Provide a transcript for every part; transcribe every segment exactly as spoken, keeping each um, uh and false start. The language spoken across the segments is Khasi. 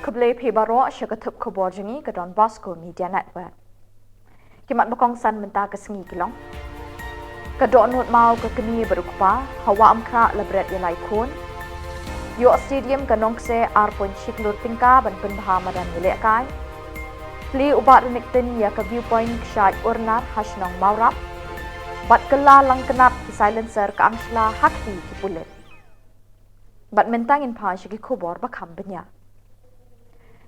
Khublei phi baroh sha ka thup khubor jong ngi ka Don Bosco Media Network. Ki mat ba kongsan mynta ka sngi ki long: Ka dohnud maw ka kmie bad u kpa ha Wah Umkhrah la bret ïa lai khun. Ïoh stadium ka Nongkseh ar point shi klur tyngka ban pynbha madan ïalehkai. Plie u Bah Rynnick Tin ïa ka View Point kshaid Urnar ha shnong Mawrap. Bad kylla lang kynap ki silencer ka Angshla ha kti ki pulit. Bad mynta ngin phai sha ki khubor ba kham bniah.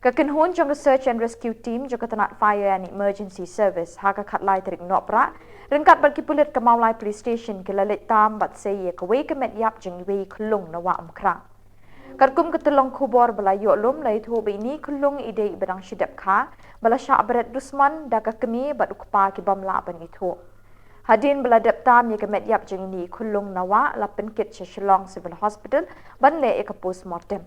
Ka kynhun jong ka Search and Rescue Team jong ka tnat Fire and Emergency Service ha ka khatlai tarik Nohprah ryngkat bad ki pulit ka Mawlai Police Station ki la leit tam bad sei ïa kawei ka met ïap jong iwei i khyllung na Wah Umkhrah. Katkum ka tyllong khubor ba la ïoh lum, la ïathuh ba ine i khyllung i dei iba dang shu dep kha ba la shah bret dusmon da ka kmie bad u kpa ki bym lah ban ithuh. Hadien ba la dep tam ïa ka met ïap jong ine i khyllung na wah, la pynkit sha Shillong Civil Hospital ban leh ïa ka postmortem.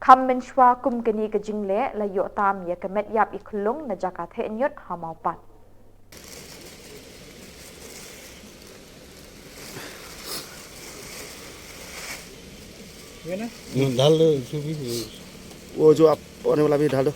Kham mynshuwa kum kane ka jingleh, la ïoh tam ïa ka met ïap i khyllung na jaka theh ñiut ha Mawpat. वो जो आप होने वाला भी डाल दो।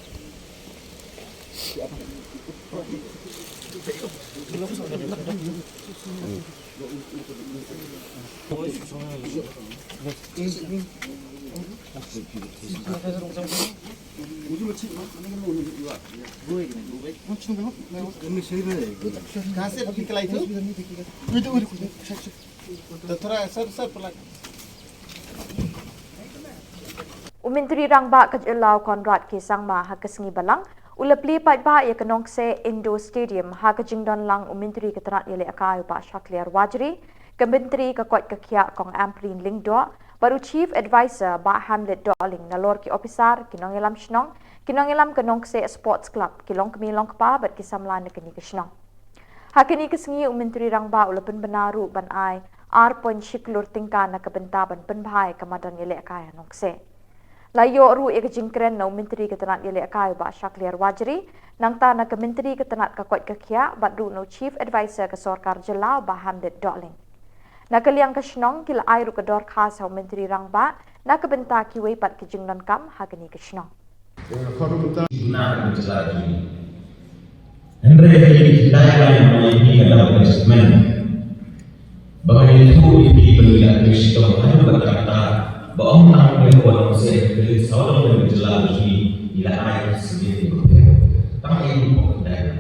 कहाँ से निकलाई थी? तो थोड़ा सर, सर, पलट। U Myntri Rangbah ka jylla u Conrad K Sangma ha ka sngi balang u la plie paidbah ïa ka Nongkseh Indoor Stadium ha ka jingdon lang u Myntri ka tnat ïalehkai u Bah Shakliar Warjri, ka Myntri ka koit ka khiah Kong Ampareen Lyngdoh, bad u Chief Adviser Bah Hamlet Dohling nalor ki ophisar, ki nongïalam shnong, ki nongïalam ka Nongkseh Sports Club, ki longkmie longkpa bad ki samla na kane ka shnong. Ha kane ka sngi u Myntri Rangbah u la pynbna ruh ban ai ar point shi klur tyngka na ka bynta ban pynbha ïa ka madan ïalehkai ha Nongkseh. La ïoh ruh ïa ka jingkren na u Myntri ka tnat ïalehkai u Bah Shakliar Warjri, nangta na ka Myntri ka tnat ka koit ka khiah bad ruh na u Chief Adviser ka sorkar jylla u Bah Hamlet Dohling. Na ka liang ka shnong ki la ai ruh ka dorkhas ha u Myntri Rangbah na ka bynta kiwei pat ki jingdonkam ha kane ka shnong. Hynrei ha ïing ki dai bai ma ïing ki nga dap ka jingkmen ba nga ïathuh ïa phi ba ngi la kynshi tang haduh katta katta ba ym tang ka Nongkseh, ka ri sawdong ka jylla jong ngi, ngi la ai ka sien ka bapher tang ïa ki pok ki dai bai.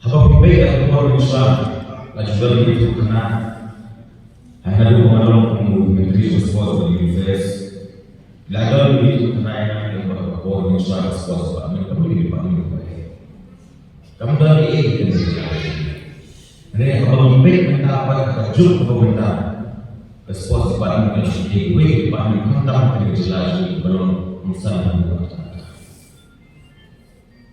Haba phi peit ha ka khubor mynshwa, la ju don ki ïathuhkhana. Hynda u Bah Long u Myntri u Sports bad Youth Affairs, la don ki ïathuhkhana ïa ka khubor mynshwa ka Sports Department, ka Youth Department. Kam don ei ei. Hynrei haba phi peit mynta pat ha ka juk kaba mynta, ka Sports Department ka long kawei ka department khamtam ha ka jylla jong ngi kaba long kongsan ha ka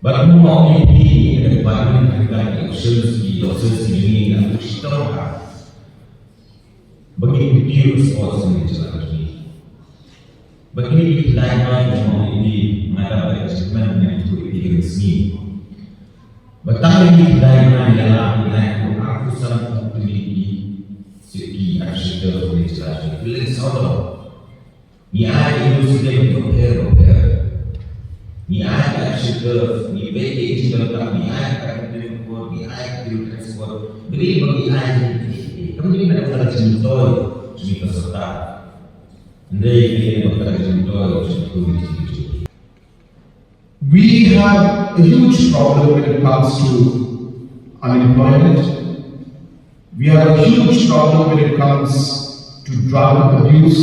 Bad kumba ong ïa phi, ïa ka department ka, ka officials, ki officers ki jong ngi, ngi la kynshi tang ha ba ngin kiew sports ha ka jylla jong ngi. Bad kine ki khyndai bnai, kumba ong ïa phi, nga dap da ka jingkmen, nga ïathuh ïa phi ka sngi. Bad tang kine ki khyndai bnai ïa la, ngi la ïathuh arphew san tylli ki, ki artificial turf ha ka jylla jong ngi. Ki la sawdong. Ngi ai ka indoor stadium bapher bapher. Ngi ai ka artificial turf, ngi peit ïa ka jingdon tam, ngi ai ka badminton court, ngi ai ka table tennis court. Balei ba ngi ai jingkit? Kam dei na ka bynta ka jingmyntoi jong ngi ka sorkar. Hynrei ka dei na ka bynta ka jingmyntoi jong ngi ka jingmyntoi. We have a huge problem when it comes to unemployment. We have a huge problem when it comes to drug abuse.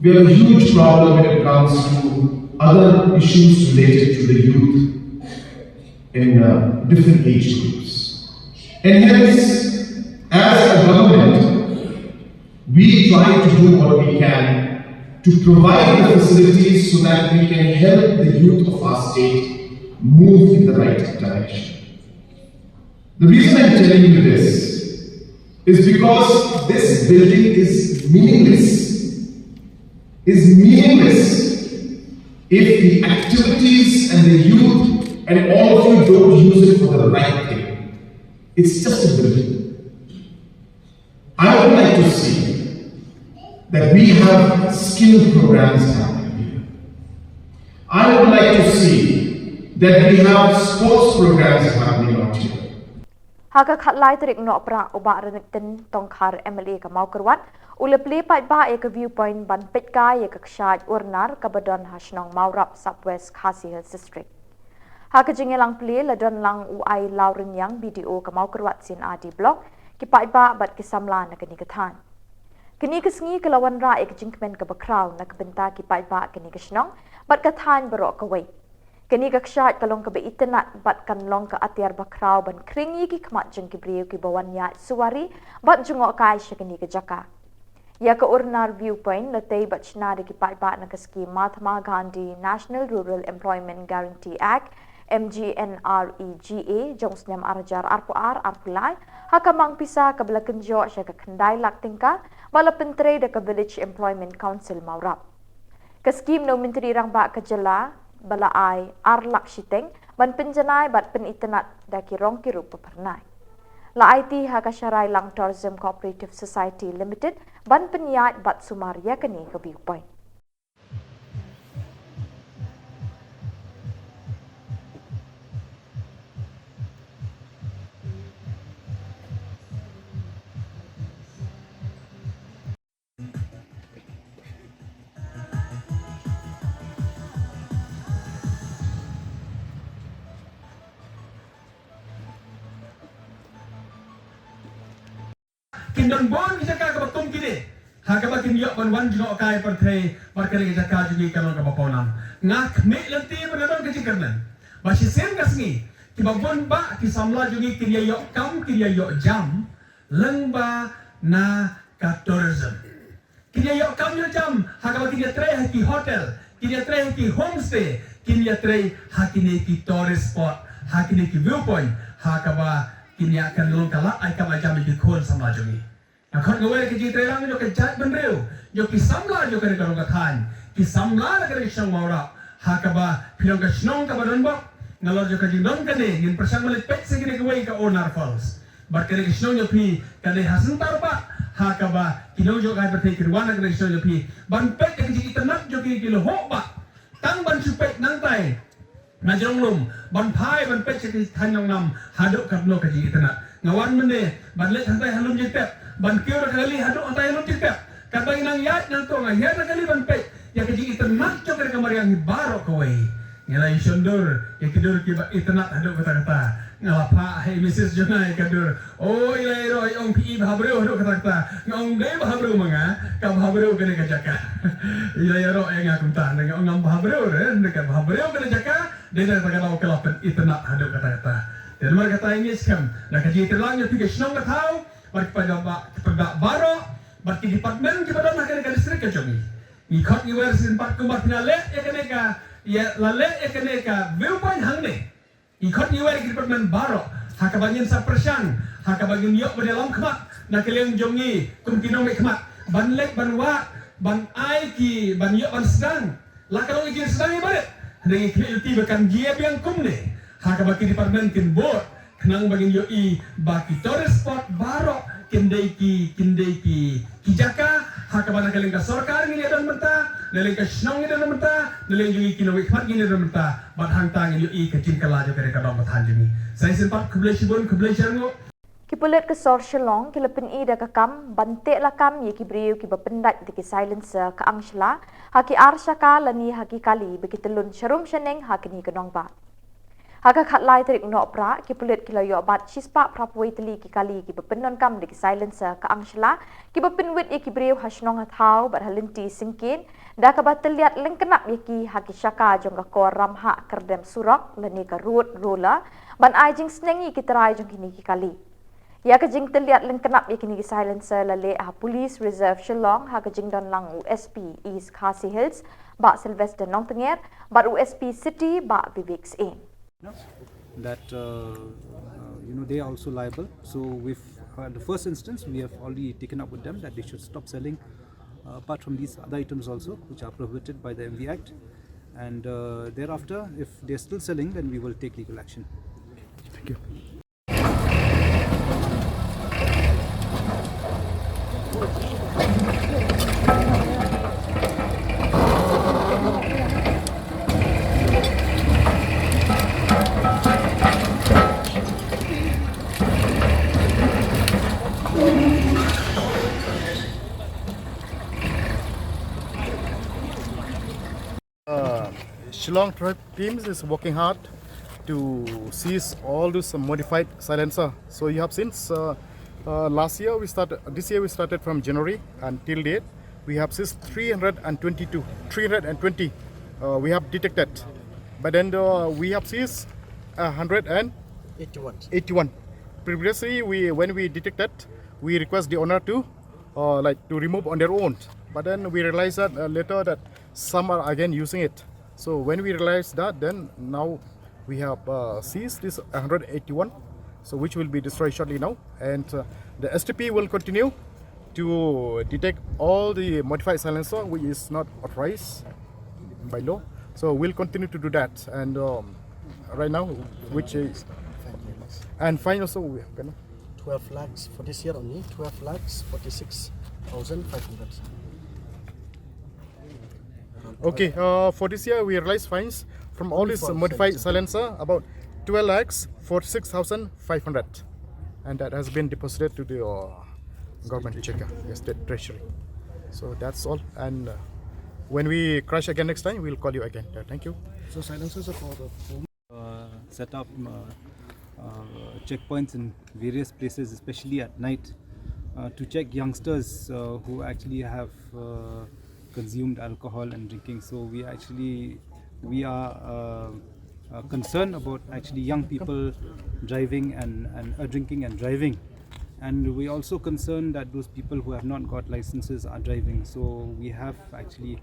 We have a huge problem when it comes to other issues related to the youth in, uh, different age groups. And hence, as a government, we try to do what we can to provide the facilities so that we can help the youth of our state move in the right direction. The reason I'm telling you this is because this building is meaningless, is meaningless if the activities and the youth and all of you don't use it for the right thing. It's just a building. I would like to see that we have skill programs happening here. I would like to see that we have sports programs happening out here. Ha ka khatlai tarik Nohprah, u Bah Ranjit Tongkhar, M L A ka Mawkyrwat, u la plie paidbah ïa ka viewpoint ban peit kai ïa ka kshaid urnar kaba don ha shnong Mawrap, Sub West Khasi Hills District. Ha ka jingïalang plie la don lang u Ailawrynïang, B D O ka Mawkyrwat C&RD Block, ki paidbah bad ki samla na kane ka thaiñ. Kane ka sngi ka la wanrah ïa ka jingkmen kaba khraw na ka bynta ki paidbah kane ka shnong bad ka thaiñ baroh kawei. Kane ka kshaid ka long kaba itynnad bad kan long ka atiar bakhraw ban khring ïa ki khmat jong ki briew kiba wan ïaid suwari bad jngohkai sha kane ka jaka. Ïa ka urnar viewpoint la tei bad shna da ki paidbah na ka skhim Mahatma Gandhi National Rural Employment Guarantee Act, M G N R E G A, jong u snem ar hajar arphew ar arphew lai, ha ka mang pisa kaba la kynjoh sha ka khyndai lak tyngka, ba la pyntrei da ka Village Employment Council Mawrap. Ka skhim na u Myntri Rangbah ka jylla ba la ai ar lak shiteng ban pynjanai bad pynitynnad da ki rong ki rup ba phyrnai. La aiti ha ka Sharailangh Tourism Cooperative Society Limited ban pynïaid bad sumar ïa kane ka viewpoint. Kin don bun ki jaka kaba kum kine ha kaba kin ïoh ban wan jngohkai pyrthei, bad kane ka jaka jong ngi kan long kaba pawnam. Nga khmih lynti ba na don ka jingkyrmen ba shisien ka sngi kiba bun bah ki samla jong ngi kin ïa ïoh kam, kin ïa ïoh jam lyngba na ka tourism. Kin ïa ïoh kam ïoh jam ha kaba kin ïa trei ha ki hotel, kin ïa trei ha ki homestay, kin ïa trei ha kine ki tourist spot, ha kine ki viewpoint, ha kaba kin ïa kan long ka lad ai kam ai jam ïa ki khun samla jong ngi. Nga khot nga wer ka jingtrei lang jong ka jaitbynriew, jong ki samla jong kane ka rong ka thaiñ, ki samla na kane ka shnong Mawrap, ha kaba phi long ka shnong kaba don bok. Nalor jong ka jingdon kane ngin pyrshang ban leit peit sa kine kawei ka Urnar Falls. Bad kane ka shnong jong phi ka dei ha center bah, ha kaba ki nongjngohkai pyrthei ki wan ha kane ka shnong jong phi ban peit ïa ka jingitynnad jong ki, ki lyoh bah. Tang ban shu peit nangtai na jrong lum, ban phai ban peit sha ki thaiñ Nongnam haduh katno ka jingitynnad. Nga wan mynne ban leit hangtai ha Lumjingtep, ban kiew da ka kali haduh hangtai ha Lumjingtep. Katba ngi nang ïaid nangto nga hiar da ka kali ban peit ïa ka jingitynnad jong kane ka mariang hi baroh kawei. Nga la ïa shon dur ïa ki dur kiba itynnad haduh katta katta. Nga la phah ha i misis jong nga ïa ka dur. O, i la ïaroh i ong phi i bhabriew haduh katta katta. Nga ong dei bhabriew ma nga, ka bhabriew kane ka jaka. I la ïaroh ïa nga kumta, nga ong ngam bhabriew re, ka bhabriew kane ka jaka. Dei na kata ka daw ka la pynitynnad haduh katta katta. Te namar kata ngi skhem na ka jingïatreilang ïa phi ka shnong ka thaw bad ki paidbah, ki paidbah baroh bad ki department kiba don ha kane ka district ka jong ngi. Ngi khot ngi wer shisien pat kumba phi la leh ïa kane ka, ïa la leh ïa kane ka viewpoint hangne. Ngi khot ngi wer ki department baroh ha kaba ngin sa pyrshang, ha kaba ngin ïoh ban ïalam khmat na ka liang jong ngi kum ki nongmihkhmat ban leit ban wad, ban ai ki, ban ïoh ban sdang. La ka long ki sdang ïa barit. Hynrei ngi khmih lynti ba kan jia biang kumne ha kaba ki department kin bud khnang ba ngin ïohi ba ki tourist spot baroh kin dei ki, kin dei ki, ki jaka ha kaba na ka liang ka sorkar ngin ïa don mynta, na liang ka shnong ngin ïa don mynta, na liang jong ngi ki nongmihkhmat ngin ïa don mynta. Bad hangta ngin ïohi ka jingkylla jong kane ka dong ka thaiñ jong ngi. Sa shisien pat khublei shibun, khublei shibun. Ki pulit ka sor Shillong ki la pyni da ka kam ban teh lakam ïa ki briew kiba pyndait da ki silencer ka angshla ha ki ar shaka lane ha ki kali ba ki tyllun sharum shaneng ha kane ka nongbah. Ha ka khatlai tarik Nohprah, ki pulit ki la ïoh bat shispah phraphew wei tylli ki kali kiba pyndonkam da ki silencer ka angshla, kiba pynwit ïa ki briew ha shnong ha thaw bad ha lynti syngkien, da kaba tylliat lyngknap ïa ki ha ki shaka jong ka kor ramhah kyrdem surok lane ka road roller, ban ai jingsneng ïa ki trai jong kine ki kali. Ïa ka jingtylliat lyngknap ïa kine ki silencer la leh ha Police Reserve Shillong ha ka jingdon lang u S P East Khasi Hills, Bah Sylvester Nongtnger, bad u S P City, Bah Vivek Syiem. That, uh, uh, you know, they are also liable. So we've, uh, the first instance, we have already taken up with them that they should stop selling, uh, apart from these other items also, which are prohibited by the M V Act. And, uh, thereafter, if they're still selling, then we will take legal action. Thank you. Shillong traffic teams is working hard to seize all those modified silencer. So you have seen, uh, uh, last year we started, this year we started from January until date. We have seized three hundred twenty-two, three hundred twenty, uh, we have detected. But then, uh, we have seized a hundred and eighty-one. Eighty-one. Previously, we, when we detected, we request the owner to, uh, like, to remove on their own. But then we realized that, uh, later that some are again using it. So when we realized that, then now we have, uh, seized this hundred eighty-one, so which will be destroyed shortly now. And, uh, the S T P will continue to detect all the modified silencer which is not authorized by law. So we'll continue to do that. And, um, right now, which is, and fine also, we have, you know, twelve lakhs for this year only, twelve lakhs forty-six thousand five hundred. Okay, uh, for this year, we realized fines from all these modified silencer, about twelve lakhs forty-six thousand five hundred. And that has been deposited to the, uh, government checker, yes, the treasury. So that's all. And, uh, when we crash again next time, we'll call you again. Uh, thank you. So silencers are for the home, uh, set up, uh, uh, checkpoints in various places, especially at night, uh, to check youngsters, uh, who actually have, uh, consumed alcohol and drinking. So we actually, we are, uh, uh, concerned about actually young people driving and, and, uh, drinking and driving. And we also concerned that those people who have not got licenses are driving. So we have actually,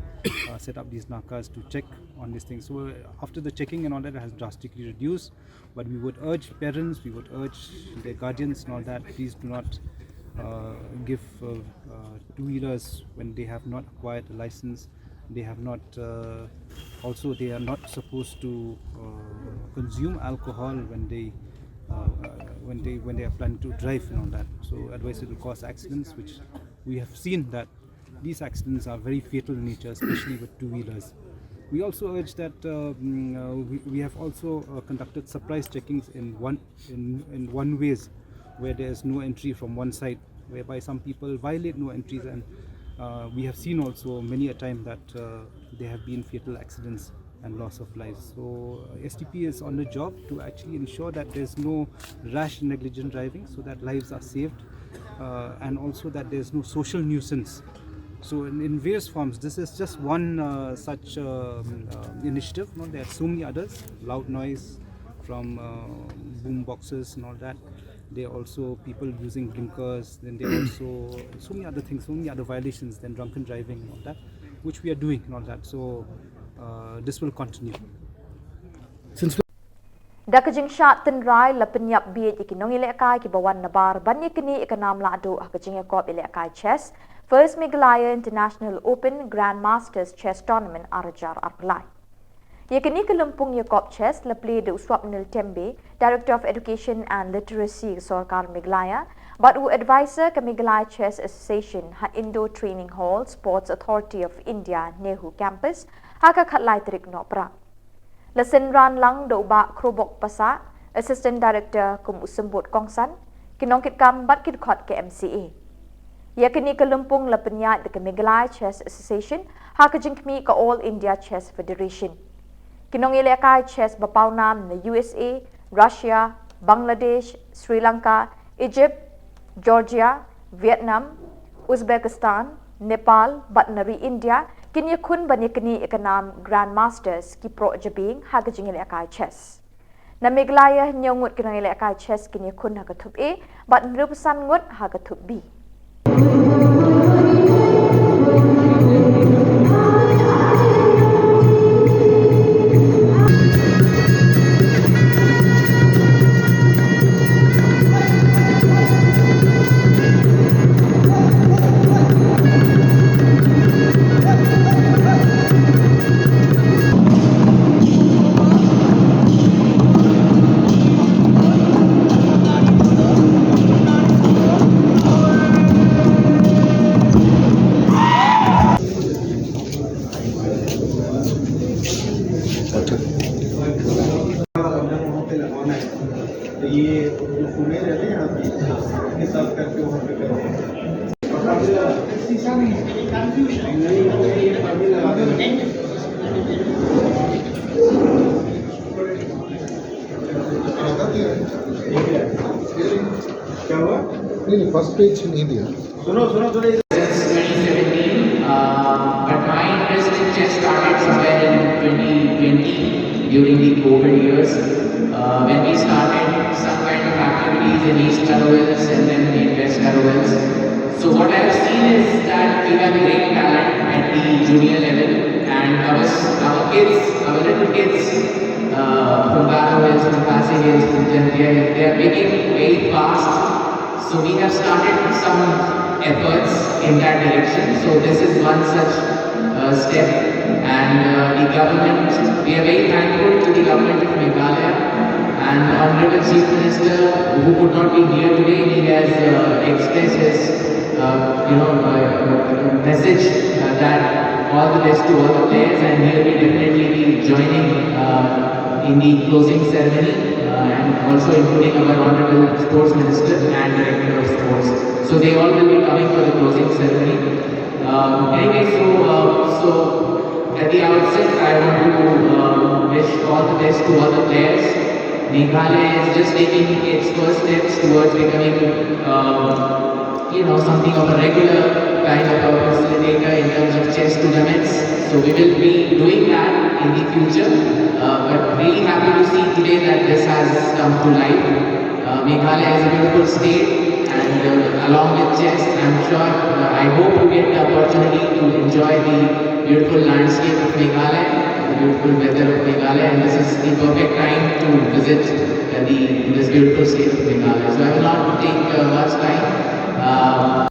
uh, set up these nakas to check on these things. So, uh, after the checking and all that has drastically reduced, but we would urge parents, we would urge their guardians and all that, please do not, uh, give, uh, uh, two-wheelers when they have not acquired a license. They have not, uh, also they are not supposed to, uh, consume alcohol when they, uh, uh, when they, when they are planning to drive and all that. So otherwise it will cause accidents, which we have seen that these accidents are very fatal in nature, especially with two-wheelers. We also urge that, uh, mm, uh, we, we have also, uh, conducted surprise checkings in one, in, in one ways where there is no entry from one side, whereby some people violate no entries, and, uh, we have seen also many a time that, uh, there have been fatal accidents and loss of lives. So, uh, S T P is on the job to actually ensure that there's no rash, negligent driving, so that lives are saved, uh, and also that there's no social nuisance. So in, in various forms, this is just one, uh, such, um, uh, initiative. No, there are so many others, loud noise from, uh, boom boxes and all that. There are also people using blinkers. Then there are also so many other things, so many other violations. Then drunken driving and all that, which we are doing and all that. So, uh, this will continue. Since Da ka jingshad tynrai la pynïap bieit ïa ki nongïalehkai kiba wan nabar ban ïaknieh ïa ka nam lahduh ha ka jingïakop ïalehkai chess First Meghalaya International Open Grandmasters Chess Tournament ar hajar arphew lai. Ïa kane ka lympung ïakop chess la plie da u Swapnil Tembe, Director of Education and Literacy ka Sorkar Meghalaya, bad u Advisor ka Meghalaya Chess Association ha Indoor Training Hall, Sports Authority of India, Nehru Campus, ha ka khatlai tarik Nohprah. La synran lang da u Bah Khrobok Passah, Assistant Director, kum u symbud kongsan, ki nongkitkam bad ki dkhot ka M C A. Ïa kane ka lympung la pynïaid da ka Meghalaya Chess Association ha ka jingkhmih ka All India Chess Federation. Ki nongïalehkai chess ba pawnam na U S A, Russia, Bangladesh, Sri Lanka, Egypt, Georgia, Vietnam, Uzbekistan, Nepal bad na ri India kin ïakhun ban ïaknieh ïa ka nam Grandmasters ki proh jabieng ha ka jingïalehkai chess. Na Meghalaya hynñiew ngut ki nongïalehkai chess kin ïakhun ha ka thup A bad hynriewphew san ngut ha ka thup B. ये जो फीमेल है ना यहाँ की, इसके साथ करके वहाँ पे करो। नहीं, नहीं, ये पानी लगा दो। First page in India. Since twenty seventeen, uh, but my interest in chess started somewhere in twenty twenty during the COVID years, uh, when we started some kind of activities in East Garo Hills and then in West Garo Hills. So what I've seen is that we have great talent at the junior level, and our, our kids, our little kids, uh, from Garo Hills, from Khasi Hills, from Jaintia Hills, they are making way fast. So we have started some efforts in that direction. So this is one such uh, step. And uh, the government, we are very thankful to the government of Meghalaya and Honorable Chief Minister, who could not be here today. He has uh, expressed his, uh, you know, uh, message uh, that all the best to all the players, and he will definitely be joining uh, in the closing ceremony, uh, and also including our Honorable Sports Minister and Director of Sports. So they all will be coming for the closing ceremony. Um, anyway, so uh, so at the outset, I want to uh, wish all the best to all the players. Meghalaya is just taking its first steps towards becoming, um, you know, something of a regular kind of a facilitator in terms of chess tournaments. So we will be doing that in the future. Uh, but really happy to see today that this has come to light. Uh, Meghalaya is a beautiful state, and uh, along with chess, I'm sure, uh, I hope you get the opportunity to enjoy the beautiful landscape of Meghalaya, the beautiful weather of Meghalaya, and this is the perfect time to visit uh, the this beautiful state of Meghalaya. So I will not take uh, much time. Uh,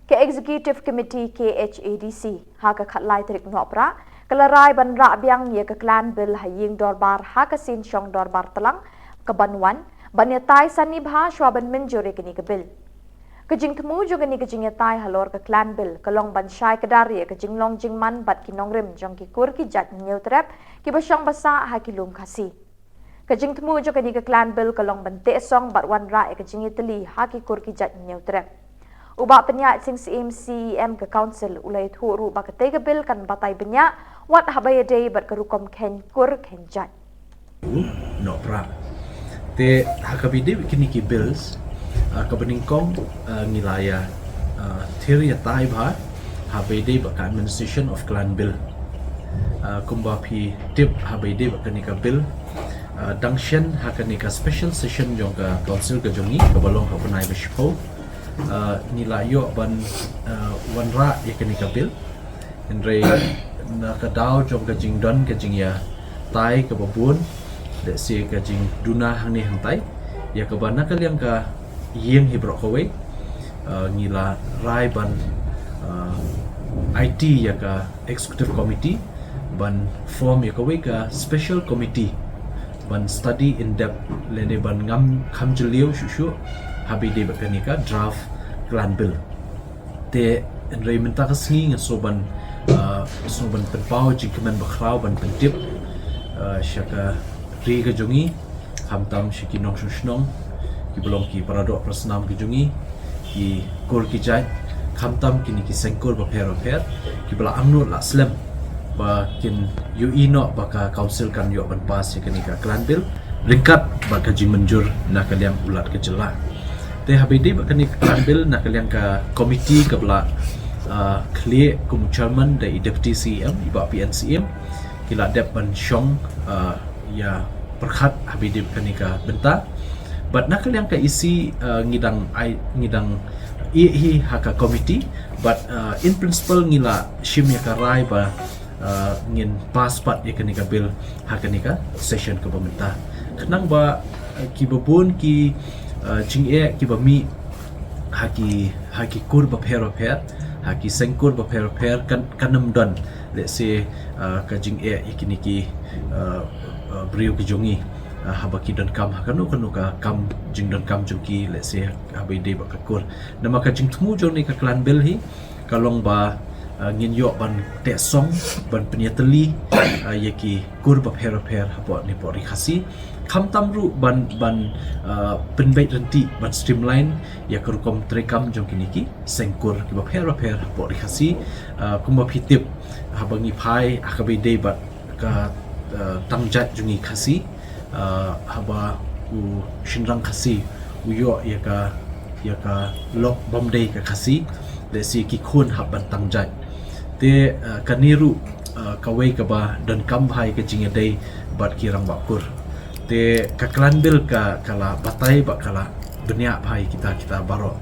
Ka Executive Committee K H A D C ha ka khatlai tarik Nohprah ka la rai ban rah biang ïa ka Clan Bill ha ïing dorbar ha ka sien shong dorbar tlang ka ban wan, ban ïatai sani bha shwa ban mynjur ïa kane ka bill. Ka jingthmu jong kane ka jingïatai halor ka Clan Bill ka long ban shai kdar ïa ka jinglong jingman bad ki nongrim jong ki kur ki jait Hynñiewtrep kiba shong ba sah ha ki lum Khasi. Ka jingthmu jong kane ka Clan Bill ka long ban teh song bad wanrah ïa ka jingïatylli ha ki kur ki jait Hynñiewtrep. U Bah Pynïaid Sing Syiem, C E M ka Council, u la ïathuh ruh ba katei ka bill kan batai bniah wat haba ïadei bad ka rukom kheiñ kur kheiñ jait. Nohprah. Te ha kaba ïadei bad kine ki bills, ah, kaba nyngkong, ah, ngi la ïa, ah, thied ïatai bha haba ïadei bad ka Administration of Clan Bill. Ah, kumba phi tip, haba ïadei bad kane ka bill, ah, dang shen ha kane ka special session jong ka Council ka jong ngi kaba long ha u bnai ba shiphew, ah, ngi la ïoh ban, ah, wanrah ïa kane ka bill. Hynrei na ka daw jong ka jingdon ka jingïatai kaba bun, lehse ka jingduna hangne hangtai, ïa kaba na ka liang ka ïing hi baroh kawei, ah, ngi la rai ban, ah, aiti ïa ka Executive Committee ban form ïa kawei ka Special Committee ban study in depth lane ban ngam kham jylliew shuh shuh haba ïadei bad kane ka draft Clan Bill. Te hynrei mynta ka sngi nga sngew ban, ah, sngew ban pynpaw jingkmen bakhraw ban pyntip, ah, sha ka ri ka jong ngi, khamtam sha ki nongshong shnong kiba long ki paradoh parasnam ka jong ngi, ki kur ki jait, khamtam kine ki seng kur bapher bapher kiba la angnud la slem ba kin ïohi noh ba ka Council kan ïoh ban pass ïa kane ka Clan Bill ryngkat bad ka jingmynjur na ka liang u Lat ka jylla. Te haba ïadei bad kane ka Clan Bill, na ka liang ka committee kaba la, ah, khlieh kum u chairman da i Deputy C E M, i Bah P N Syiem, ki la dep ban shong, ah, ïa pyrkhat haba ïadei bad kane ka bynta. Bad na ka liang ka E C, ah, ngi dang ai, ngi dang ïeh hi ha ka committee, bad, ah, in principle ngi la shim ïa ka rai ba, ah, ngin pass pat ïa kane ka bill ha kane ka session kaba mynta. Khnang ba, ah, kiba bun ki, ah, jingeh kiba mih ha ki, ha ki kur bapher bapher, ha ki seng kur bapher bapher, kan, kan ym don, lehse, ah, ka jingeh ïa kine ki, ah, ah, briew ki jong ngi, ah, haba ki donkam ha kano kano ka kam jingdonkam jong ki, lehse haba ïadei bad ka kur. Namar ka jingthmu jong kane ka Clan Bill hi ka long ba, ah, ngin ïoh ban teh song, ban pynïatylli, ah, ïa ki kur bapher bapher hapoh ne hapoh ri Khasi. Khamtam ruh ban, ban, ah, pynbeit ryntih, ban streamline ïa ka rukom treikam jong kine ki seng kur kiba pher bapher hapoh ri Khasi. Ah, kumba phi tip, haba ngi phai ha kaba ïadei bad ka, ah, tang jait jong ngi Khasi, ah, haba u shynrang Khasi u ïoh ïa ka Ïa ka lok bym dei ka Khasi, lehse ki khun hap ban tang jait. Te, eh, kane ruh, eh, kawei kaba donkam bha ïa ka jingïadei bad ki rangbah kur. Te ka klan bill ka, ka la batai bad ka la bniah bha ïa kita, kita baroh.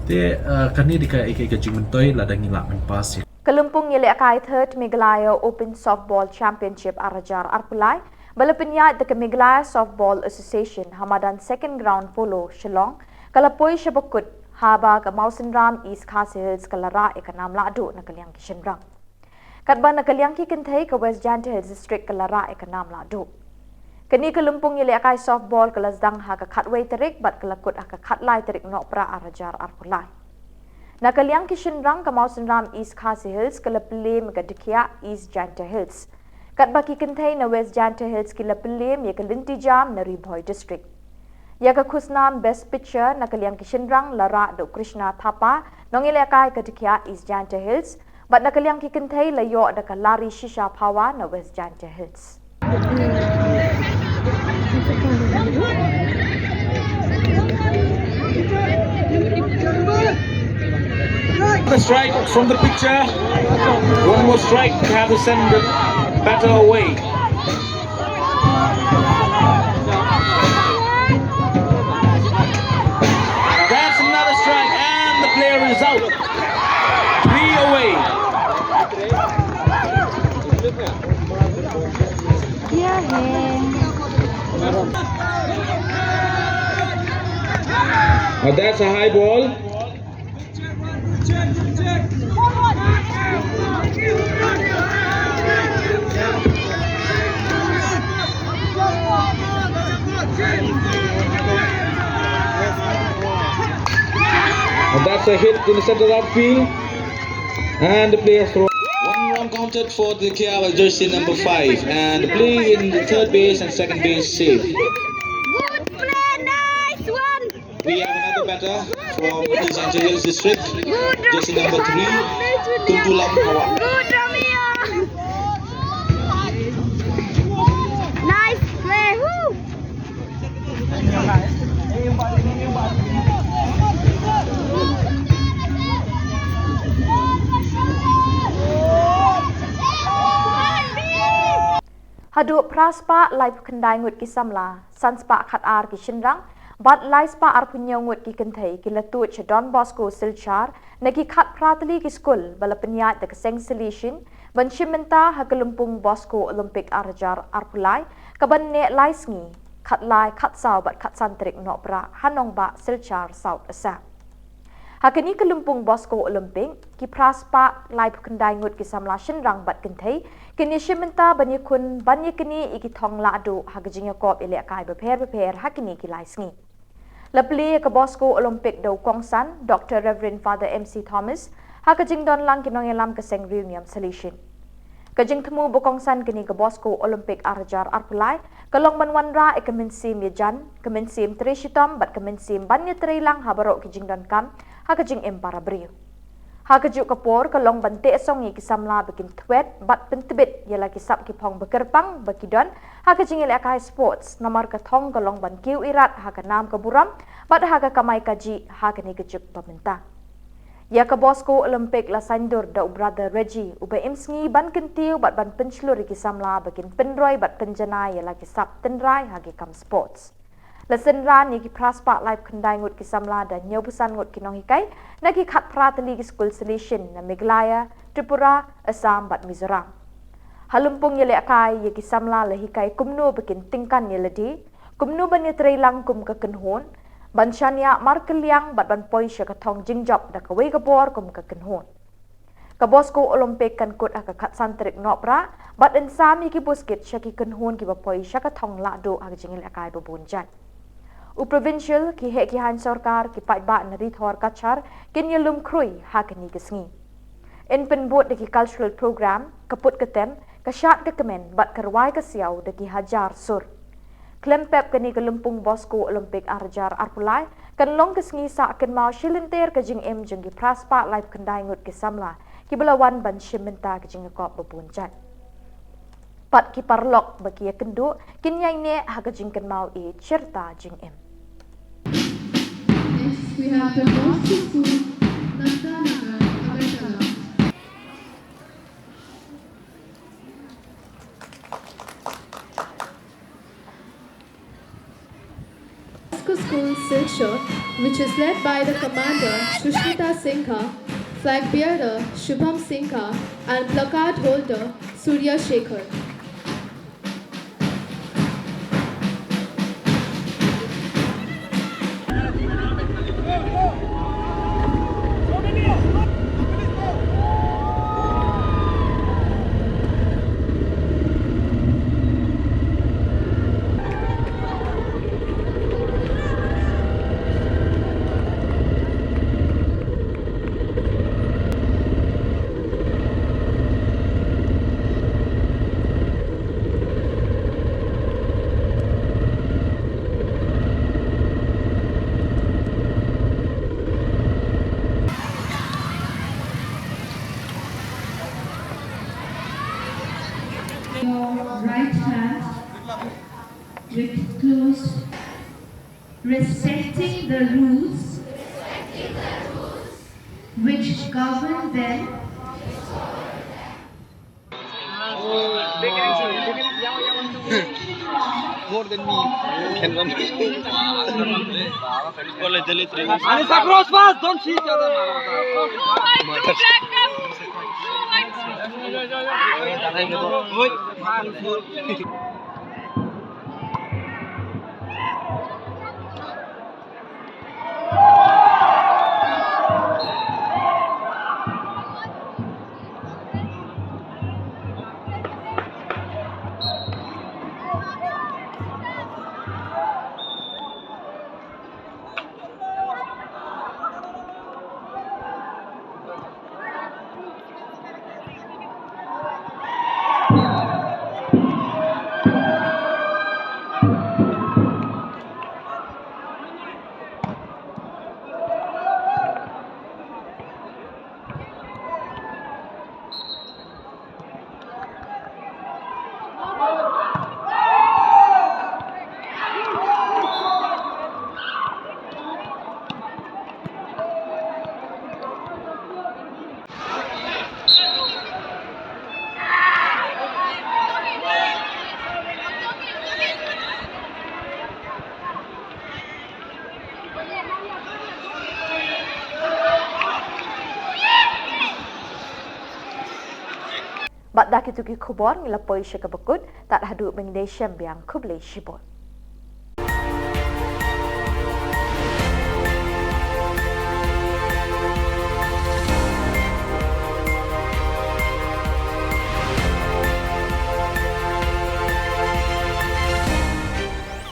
Te, eh, kane dei ka, ka, ka jingmyntoi lada ngi lah ban pass ïa. Ka lympung ïalehkai Third Meghalaya Open Softball Championship ar hajar arphew lai, ba la pynïaid da ka Meghalaya Softball Association ha madan Second Ground Polo, Shillong, ka la poi sha ba kut, haba ka Mawsynram East Khasi Hills ka la rah ïa ka nam lahduh na ka liang ki shynrang. Katba na ka liang ki kynthei ka West Jaintia Hills District ka la rah ïa ka nam lahduh. Kane ka lympung ïalehkai softball ka la sdang ha ka khatwei tarik bad ka la kut ha ka khatlai tarik Nohprah ar hajar arphew lai. Na ka liang ki shynrang ka Mawsynram East Khasi Hills ka la pynliem ïa ka Dkhiah East Jaintia Hills. Katba ki kynthei na West Jaintia Hills ki la pynliem ïa ka Lynti Jam na Ri Bhoi District. Ïa ka khusnam Best Pitcher na ka liang ki shynrang la rah da u Krishna Thapa, nongïalehkai ka Dkhiah East Jaintia Hills, bad na ka liang ki kynthei la ïoh da ka Lari Shisha Phawa na West Jaintia Hills. The strike from the pitcher. One more strike to have to send the batter away. That's another strike, and the player is out. Three away. Now that's a high ball. And that's a hit in the center outfield. And the player throw. One run counted for the K R jersey number five. And the play in the third base and second base safe. Good play, nice one. We have another batter from East Jaintia Hills District, jersey number three, Tuntulam Hawa. Good, Romeo. Nice play. Woo. Haduh phra spah laiphew khyndai ngut ki samla, san spah khat ar ki shynrang, bad lai spah arphew hynñiew ngut ki kynthei ki la tuid sha Don Bosco Silchar, na ki khat phra tylli ki skul ba la pynïaid da ka seng Salesian, ban shim bynta ha ka lympung Bosco Olympic ar hajar arphew lai, kaban neh lai sngi, khatlai, khatsaw bad khatsan tarik Nohprah, ha nongbah Silchar South Assam. Ha kane ka lympung Bosco Olympic, ki phra spah laiphew khyndai ngut ki samla shynrang bad kynthei, kin ïashim bynta ban ïakhun ban ïaknieh ïa ki thong lahduh ha ka jingïakop ïalehkai bapher bapher ha kine ki lai sngi. La plie ïa ka Bosco Olympic da u kongsan, Doctor Reverend Father M C Thomas, ha ka jingdon lang ki nongïalam ka seng Riewniam Niam Salesian. Ka jingthmu ba kongsan kane ka Bosco Olympic ar hajar arphew lai, ka long ban wanrah ïa ka mynsiem ïajan, ka mynsiem trei shitom bad ka mynsiem ban ïatrei lang ha baroh ki jingdonkam ha ka jingim para briew. Ha kajuh ka por ka long ban teh song ïa ki samla ba kin thwet bad pyntbit ïa la ki sap ki phong ba kyrpang ba ki don ha ka jingïalehkai sports, namar ka thong ka long ban kiew irat ha ka nam ka burom bad ha ka kamai kajih ha kane ka juk ba mynta. Ïa ka Bosco Olympic la saiñdur da u Brother Reggie, uba im sngi ban kyntiew bad ban pynshlur ïa ki samla ba kin pynroi bad pynjanai ïa la ki sap tynrai ha ki kam sports. La synran ïa ki phra spah laiphew khyndai ngut ki samla da hynñiewphew san ngut ki nonghikai na ki khat phra tylli ki skul Salesian na Meghalaya, Tripura, Assam bad Mizoram. Ha lympung ïalehkai ïa ki samla la hikai kumno ba kin tyngkan ïa lade, kumno ban ïatrei lang kum ka kynhun, ban shaniah markylliang bad ban poi sha ka thong jingjop da kawei ka bor kum ka kynhun. Ka Bosco Olympic kan kut ha ka khatsan tarik Nohprah, bad yn sam ïa ki buskit sha ki kynhun kiba poi sha ka thong lahduh ha ka jingïalehkai ba bun jait. U Provincial, ki heh ki haiñ sorkar, ki paidbah na Ri Thor Cachar, kin ïalum khrui ha kane ka sngi. Yn pynbud da ki cultural program, ka put ka tem, ka shad ka kmen, bad ka rwai ka siaw da ki hajar sur. Khlem pep kane ka lympung Bosco Olympic ar hajar arphew lai, kan long ka sngi sah kynmaw shi lynter ka jingim jong ki phra spah laiphew khyndai ngut ki samla, kiba la wan ban shim bynta ka jingïakop ba bun jait. Bad ki paralok ba ki ïakynduh, kin ïaineh ha ka jingkynmaw ïa i chirta jingim. We have Don Bosco School, Nanda Nagar, Agartala. Bosco School, Silchar, which is led by the commander Sushmita Singha, flag bearer Shubham Singha, and placard holder Surya Shekhar. Your right hand with closed, respecting the rules which govern them. More than me can run. Anisa, cross pass, don't see each other. Bad da kito ki khubor ngi la poi sha kaba kut, tad haduh ban ïadei shem biang, khublei shibun.